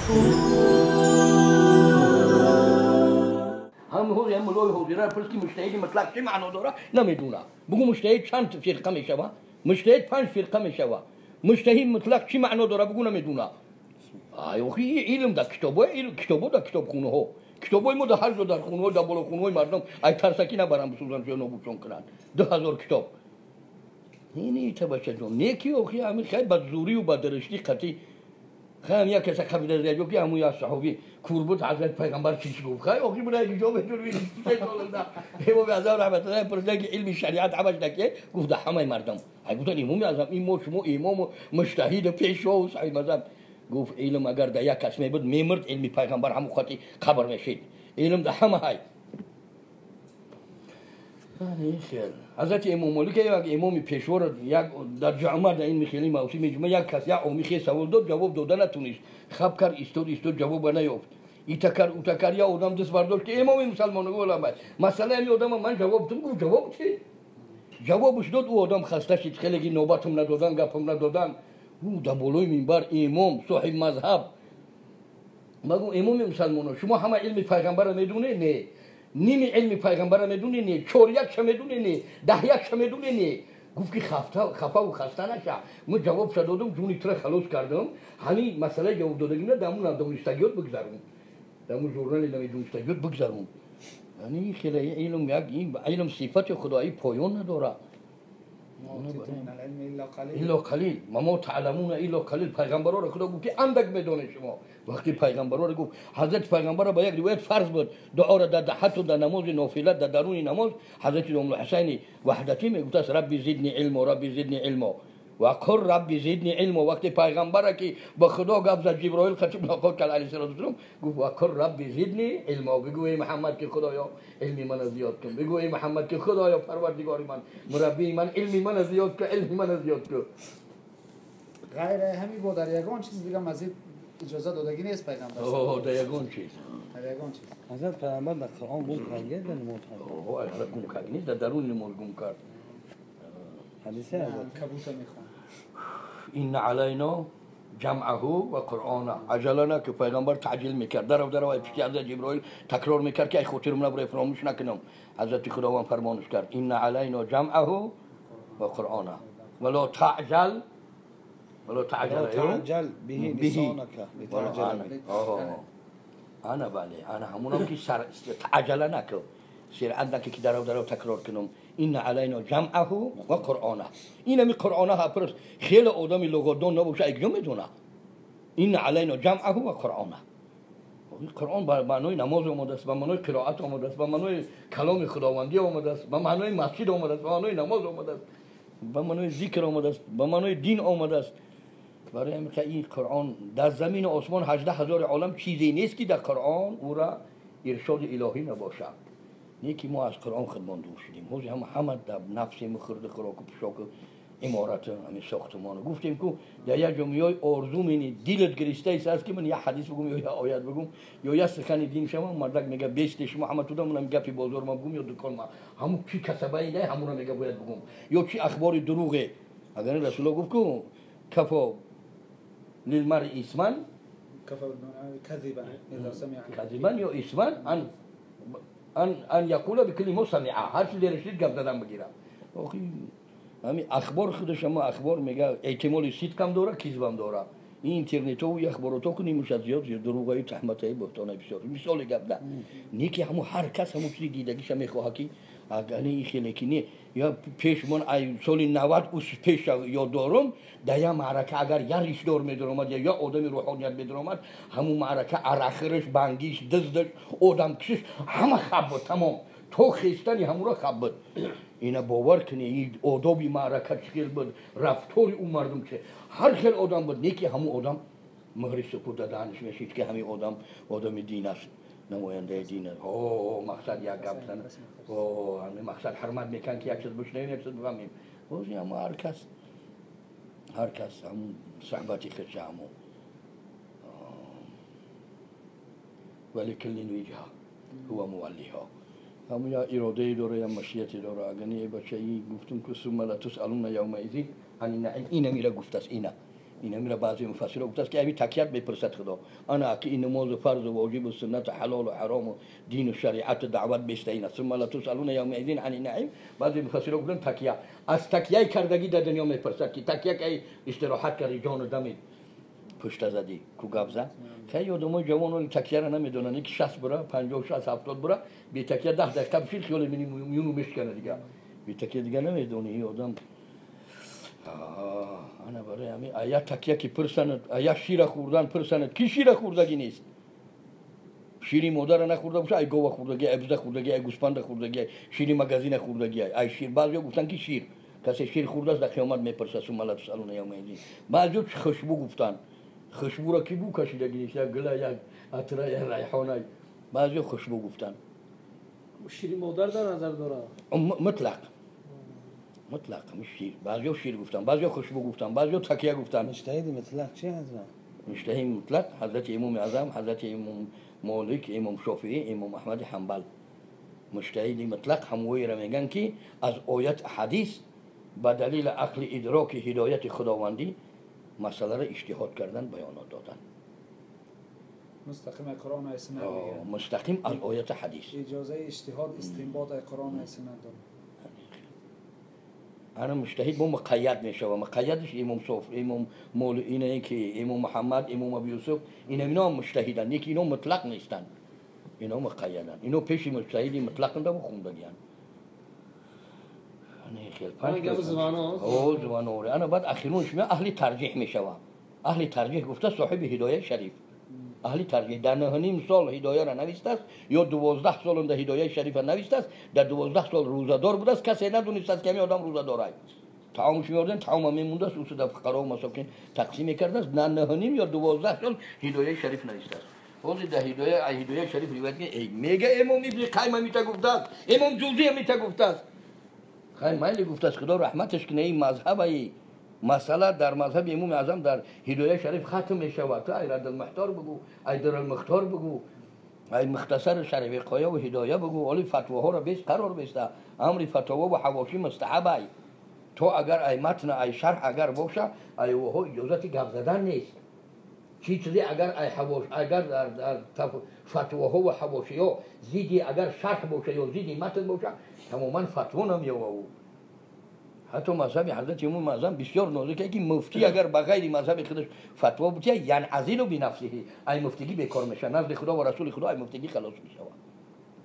Ҳам ҳозир ҳам мулои ҳозира пурс ки муҷтаҳиди мутлақ чӣ маъно дора, намедона. Бугӯ муҷтаҳид чанд фирқа мешава? Муҷтаҳид панҷ фирқа мешава. Муҷтаҳид мутлақ чӣ маъно дора, бугӯ намедона. Ай охи илм дар китобҳо, илм китобҳо дар китобхонаҳо. Китобҳои мо дар ҳар ҷо дар хонаҳо, дар болохонаҳои мардум ай тарсакӣ набаранд бисӯзанд ё нобудшон кунанд. 2000 китоб. Ини та бачаҷон, не ки охи ҳамин хай ба зӯрию ба дараштӣ қатъӣ хай як каса қабила зиё ки ҳамун як саҳобӣ кур буд, ҳазрат пайғамбар чӣ гуфт? Хай охи бира як ҷо беҷур бисолда. Имоми Аъзам раҳматуллоҳ пурсида ки илми шариат ҳамаш даке? Гуфт да ҳамаи мардум. Ай гуфтан имоми Аъзам, ин мо шумо имому муҷтаҳиду пешвову соҳиби мазҳаб. Гуфт илм агар да як кас мебуд мемурд, илми пайғамбар ҳамун хати қабр мешид. Илм да ҳама ҳай. Ҳазрати имом Молик як имоми пешворо як дар ҷамъа дар ин хеле мавсими ҷумъа як кас як омӣ хел савол дод, ҷавоб дода натунист. Хаб кард, истод, истод, ҷавоба наёфт. Ита кард, ута кард, як одам даст бардошт ки имоми мусалмон гуфт, масъалаи ҳамин одама ман ҷавоб додам. Гуфт ҷавоб чӣ? Ҷавобаш дод, ӯ одам хаста шид, хеле ки навбатам надодан, гапам надодан. Ӯ дар болои минбар имом, соҳиби мазҳаб. Магу имоми мусалмонон, шумо ҳама илми пайғамбарро медонед? Не. Ними илми пайғамбарро медонӣ? Не. Чорякша медонӣ? Не. Даҳякша медонӣ? Не. Гуфт ки хафаву хаста наша. Ман ҷавобша додам, ҷони тура халос кардам. Ҳамин масъалаи ҷавоб додагимна дар ҳамун надонистагиёт бигзарон. Дар ҳамун журнали намедонистагиёт бигзарон. Яъне хеле илм як илм сифати худоӣ поён надорад. Илла қалил. Ма таъламуна илла қалил. Пайғамбарро худо гуфт ки андак медонед шумо. Вақти пайғамбарро гуфт, ҳазрати пайғамбарро ба як ривоят фарз буд дуоро дар ҳатто дар намози нофила, дар даруни намоз ҳазрати Ҳусайни Ваҳдатӣ мегуфтааст рабби зидни илмо, рабби зидни илмо ва қур рабби зидни илмо. Вақти пайғамбарро ки ба худо гап зад, Ҷиброил хати мулоқот кард алайҳиссалоту вассалом, гуфт ва қур рабби зидни илмо. Бигӯ эй Муҳаммад ки худоё илми мана зиёд кун. Бигӯ эй Муҳаммад ки худоё парвардигори ман, мураббии ман, илми мана зиёд кун, илми мана зиёд кун. Ғайр ҳамин бо дар ягон чиз дига мазид иҷоза додагӣ нест пайғамбар? О, дар ягон чиз. Дар ягон чиз. Ҳазрат пайғамбар дар Қуръон гум кард, дар намоз? О, гум кард нест, дар даруни намоз гум кард. ҳадисе ҳазрат кабута мехонд. Инна алайно ҷамъаҳу ва қуръона. Аҷала ки пайғамбар таъҷил мекард. Дарав дарав ай пишти ҳазрат Ҷиброил такрор мекард ки ай хотирам набура, фаромӯш накунам. Ҳазрати Худованд фармонаш кард инна алайно ҷамъаҳу ва қуръона ва ло таъҷал ولو تعجل به لسانك لتعجل. انا بله انا همونم که سر تعجله نکن، سرعت نکن که درو درو تکرار کنم. این علینا جمعه و قرآنه. این همی قرآنه ها پرس خیلی آدمی لغتدان نباشه اگه میدونه. این علینا جمعه و قرآنه. قرآن به معنای نماز آماده است، به معنای قرائت آماده است، به معنای کلام خداوندی آماده است، به معنای مسجد آماده است، به معنای نماز آماده است، به معنای ذکر آماده است، به معنای دین آماده است. برای همین که این قرآن در زمین و آسمان 18,000 عالم چیزی نیست که در قرآن او را ارشاد الهی نباشد. نه که ما از قرآن خودمان دور شدیم. حوزه هم همه در نفس مخرد خوراک و پوشاک و عمارت همین ساختمان. گفتیم که در یک جمعه آرزو منی دلت گریسته است که من یه حدیث بگم یا یه آیت بگم یا یه سخن دین شما. مردک میگه بیست شما همه تو دمونم گپی بازار ما بگم یا دکان ما همون چی کسبه اینه همون رو میگه باید بگم یا چی اخبار دروغه. اگر رسول الله گفت که کفا للمرء اسما كفى كذبا اذا سمع كذبا یا اسما ان ان ان یقول بكل ما سمع. هر چیزی رشید گپ زدن بگیره. آخی همین اخبار خودش ما اخبار میگه احتمال صدق هم داره کذب هم داره. این اینترنت و اخبارات ها کنیم میشه زیاد زیاد دروغای تهمتای بهتانای بسیار مثال گپ نه نه که همون هر کس همون چیزی دیدگیش میخواه که اگر این خیلی که نه یا پیش من سال 90 پیش یاد دارم در یه معرکه اگر یه ریشدار میدرآمد یا یه آدم روحانیت میدرآمد همون معرکه عرخرش بنگیش دزدش آدم کشش همه خب بود تمام تا خیستنی همون را خب بود. اینا باور کنی این آداب معرکه چه بود رفتار اون مردم چه هر خیل آدم بود نه که همون آدم مهر سکوت دهنش میشید که همین آدم آدم دین است نماینده دین است. او مقصد یک گپ زن او همین مقصد حرمت میکن که یک چیز بشنویم یک چیز بفهمیم. باز اما هر کس همون صحبتی خودش همون ولی کل وجهه هو مولیها همون یا اراده داره یا مشیتی داره. اگر نه بچه ای گفتم که ثم لتسألن یومئذ عن النعیم اینه میره گفت است اینه این امیر بعضی مفسرها گفت است که همین تکیت میپرسد خدا انا که این نماز فرض و واجب و سنت و حلال و حرام و دین و شریعت و دعوت بیشترین است. ثم لا تسالون یومئذ عن النعیم. بعضی مفسرها گفتن تکیه از تکیه کردگی در دنیا میپرسد که تکیه که استراحت کردی جان و دم پشت زدی کو گپ زد. خیلی آدمای جوان تکیه را نمیدونن، یکی 60 بره 50 60 70 بره بی تکیه 10 دقیقه بشین خیال میونو میشکنه دیگه، بی تکیه دیگه نمیدونی این آدم. انا برای همین ایا تکیه که پرسند، ایا شیر خوردن پرسند کی شیر خوردگی نیست؟ شیری مادر نخورده باشه ای گاو خوردگی، ای بزه خوردگی، ای گوسفند خوردگی، شیری مگازین خوردگی، ای شیر. بعضیا گفتن که شیر کسی شیر خورده است در قیامت میپرسه ثم لا تسالون یومئذ. بعضیا خوشبو گفتن، خوشبو را کی بو کشیدگی نیست، یک گله یک عطر یک ریحانه. بعضیا خوشبو گفتن. شیری مادر در نظر داره مطلق مطلق شیر. بعضیا شیر گفتن، بعضیا خوشبو گفتن، بعضیا تکیه گفتن. مجتهد مطلق چی حضرت؟ مجتهد مطلق حضرت امام اعظم، حضرت امام مالک، امام شافعی، امام احمد حنبل. مجتهد مطلق هموی را میگن که از آیت حدیث به دلیل عقل ادراک هدایت خداوندی مسئله را اجتهاد کردن، بیانات دادن. مستقیم قرآن و سنت، مستقیم از آیت حدیث اجازه اجتهاد استنباط قرآن و سنت داره. انا مجتهد با مقید میشه و مقیدش امام شافعی، امام مالک، اینه که امام محمد، امام ابی یوسف، اینا مجتهدن، یکی اینا مطلق نیستن، اینا مقیدن، اینا پیش مجتهدی مطلق نده خوندگیان. انا زبانه او زبانه. انا بعد اخیرونش اهل ترجیح میشه. اهل ترجیح گفته صاحب هدایه شریف. اهل ترجیح در 9.5 سال هدایه را نوشته است یا 12 سال در هدایه شریف را نوشته است. در 12 سال روزه‌دار بوده است، کسی ندونست است که همین آدم روزه‌دار است. طعامش می‌آوردن، طعام می‌مونده است، او در فقرا و مساکین تقسیم می‌کرده است. نه 9.5 یا 12 سال هدایه شریف نوشته است. حالا در هدایه شریف روایت میگه امام ابن قیم میته گفته است، امام جوزی میته گفته است. خیلی مایل گفته است خدا رحمتش کنه این مذهب ای مسئله در مذهب امام اعظم در هدایه شریف ختم می شود. تو ای رد المختار بگو، ای در المختار بگو، ای مختصر شرح وقایه و هدایه بگو، ولی فتواها را بیش قرار بیسته. امر فتوا و حواشی مستحب ای. تو اگر ای متن ای شرح اگر باشه ای وها اجازه گپ زدن نیست. چی چیزی اگر ای حواش اگر در فتواها و حواشی ها زیدی اگر شرح باشه یا زیدی متن باشه تماما فتوا نمیاد. حتی مذهب حضرت امام اعظم بسیار نازکه که مفتی اگر به غیر مذهب خودش فتوا بده ینعزل بنفسه، ای مفتیگی بیکار میشه، نزد خدا و رسول خدا ای مفتیگی خلاص میشه.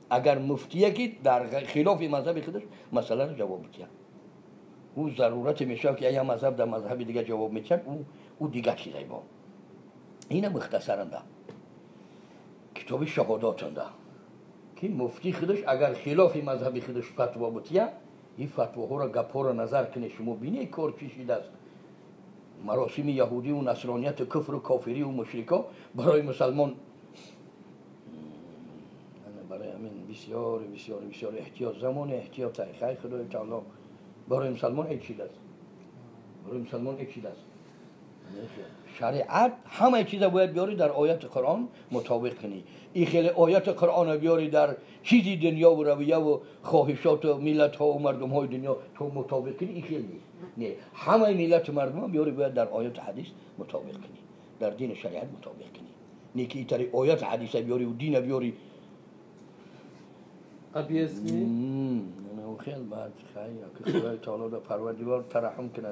اگر مفتیه که در خلاف مذهب خودش مسئله رو جواب بده، او ضرورت میشه که ایا مذهب در مذهب دیگه جواب میده، او دیگه چیزی با اینا مختصرا ده کتاب شهادات ده که مفتی خودش اگر خلاف مذهب خودش فتوا بده، این فتواها را گپ‌ها را نظر کنه شما بینی کار چی شده است. مراسم یهودی و نصرانیت و کفر و کافری و مشرکا برای مسلمان. برای همین بسیار بسیار بسیار احتیاط، زمان احتیاط. خیر خدای تعالی برای مسلمان عید شده است، برای مسلمان عید شده است. شریعت همه چیز باید بیاری در آیت قرآن مطابق کنی. این خیلی آیت قرآن بیاری در چیزی دنیا و رویه و خواهشات و ملت ها و مردم های دنیا تو مطابق کنی، این خیلی نیست. نه، همه ملت و مردم ها بیاری باید در آیت حدیث مطابق کنی، در دین شریعت مطابق کنی. نه که ایتری آیت حدیث بیاری و دین بیاری ابیسمی. نه خیلی بعد خیلی که خدای تعالی در پروردگار ترحم کنه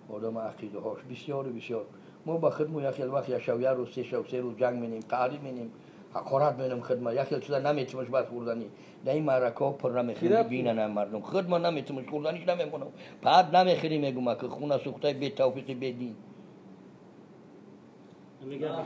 آدم عقیده هاش بسیار بسیار. ما با خودمون یک وقت یک شب یک روز سه شب سه روز جنگ می‌نیم، قهری می‌نیم، حقارت می‌نیم خدمت. یک چیز نمی‌تونمش بس خوردنی. در این معرکه پر نمی‌خوریم بینن مردم. خدمت نمی‌تونمش خوردنیش نمی‌مونم. بعد نمی‌خوریم میگم که خونه سوخته بی توفیق بی دین. میگم